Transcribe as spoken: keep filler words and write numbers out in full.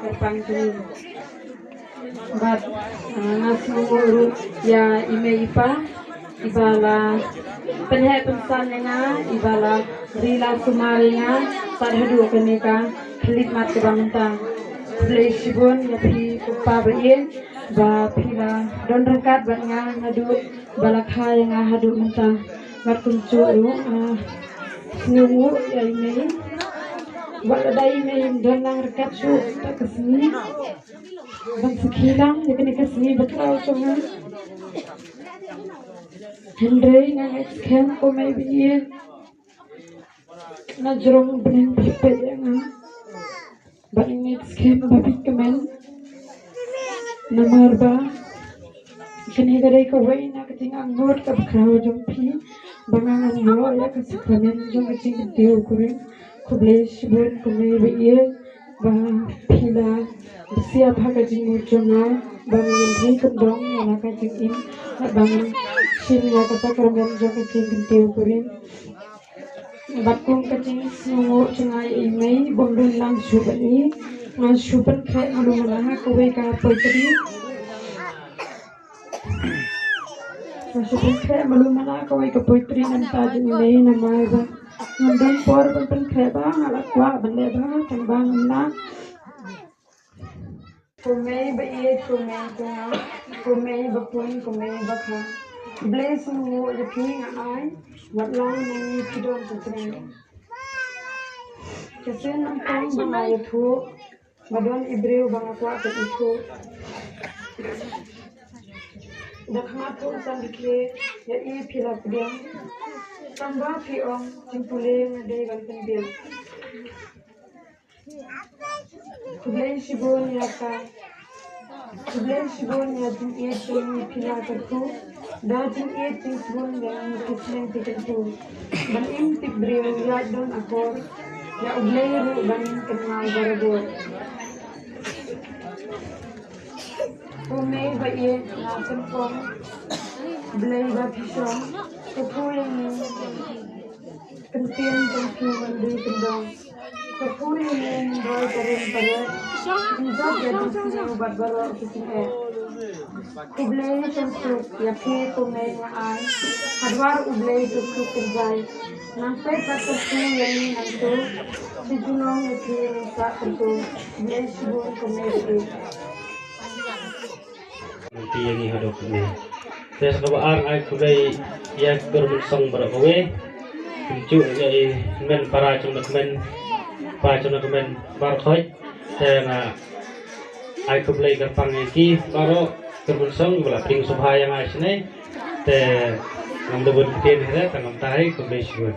Kyrpang jong ngi. Bad, ah, nga sngewnguh ruh ïa i mei i pa iba la pynheh pynsan ïa nga, iba la ri la sumar ïa nga tad haduh kane ka khlieh mat kaba mynta. Khublei shibun ïa phi ko Pa ba ïeit ba phi la don ryngkat bad nga naduh ba la kha ïa nga haduh mynta. Bad kumjuh ruh, ah, sngewnguh ïa i mei. Wat la dei i mei im don lang ryngkat shuh ta ka sngi ban sakhi lang ïa kane ka sngi bakhraw jong nga. Hynrei nga ngeit skhem ko mei ba ïeit, na jrong bneng phi peit ïa nga. Bad nga ngeit skhem ba phi kmen. Namar ba kane ka dei kawei na ka jingangnud kaba khraw jong phi ba nga ngan ïoh ïa ka sakramen jong ka jingkyntiew kurim. Khublei shibun ko mei ba ïeit ba phi la bsiap ha ka jingmut jong nga ba ngan ri kyndong ïa la ka jingim bad ba ngan shim ïa ka sakramen jong ka jingkyntiew kurim. Bad kum ka jingsngewnguh jong nga ïa i mei bym don lang shuh bad ngi, nga shu pynkhreh malu mana ha kawei ka poetry. Nga shu pynkhreh malu mana ha kawei ka poetry na bynta jong i mei namar ba ngam don por ban pynkhreh ba nga la kwah ban leh ba tang ba ngam lah. Ko mei ba ïeit, ko mei ba nga, ko mei ba pun, ko mei ba kha. Khublei shibun ïa phi nga ai, wat la nang ïa phi don ka jrong. Ka sien nyngkong ba nga ïathuh, ba don i briew ba nga kwah ban ithuh. Da kha nga thoh san dikhe ïa i phi la pdiang. Tang ba phi ong jingpule nga dei ban pynbiang. Khublei shibun ïa ka. Khublei shibun ïa jingïeit jong ngi phi la kyrkhu. Da jingïeit jingsbun jong ngi phi slem phi kyrkhu. Ban im tip briew ïaid don akor. Ïa U Blei ruh ban kynmaw barabor. Ko mei ba ïeit nga pynpong. Blei ba phi shong. Kyrkhu ïa ngi. Kyntien jong phi ngan dei kyndong. Kyrkhu ïa ngi ngin roi ka rim ka riat. Ngin jop ïa ka jingsniew bad baroh ki jingeh. Khublei shibun ïa phi ko mei nga ai. Ha dwar U Blei to kyrkhu kyrjai. Nang peit bad kyrkhu ïa ngi nangto. Shi junom ïa phi ngi sa kyrkhu. Khublei shibun ko mei. Nangta ïa ngi haduh kane. Te sa kaba ar nga ai khublei ïa ki kyrmen song baroh kawei. Kumjuh ïa i hynmen para jong na kmen, pa jong na kmen baroh khoit. Te nga ai khublei kyrpang ïa ki baroh kyrmen song ba la pdiang sngewbha ïa nga shane. Te ngam da bun ktien hi re, te ngam tai, khublei shibun.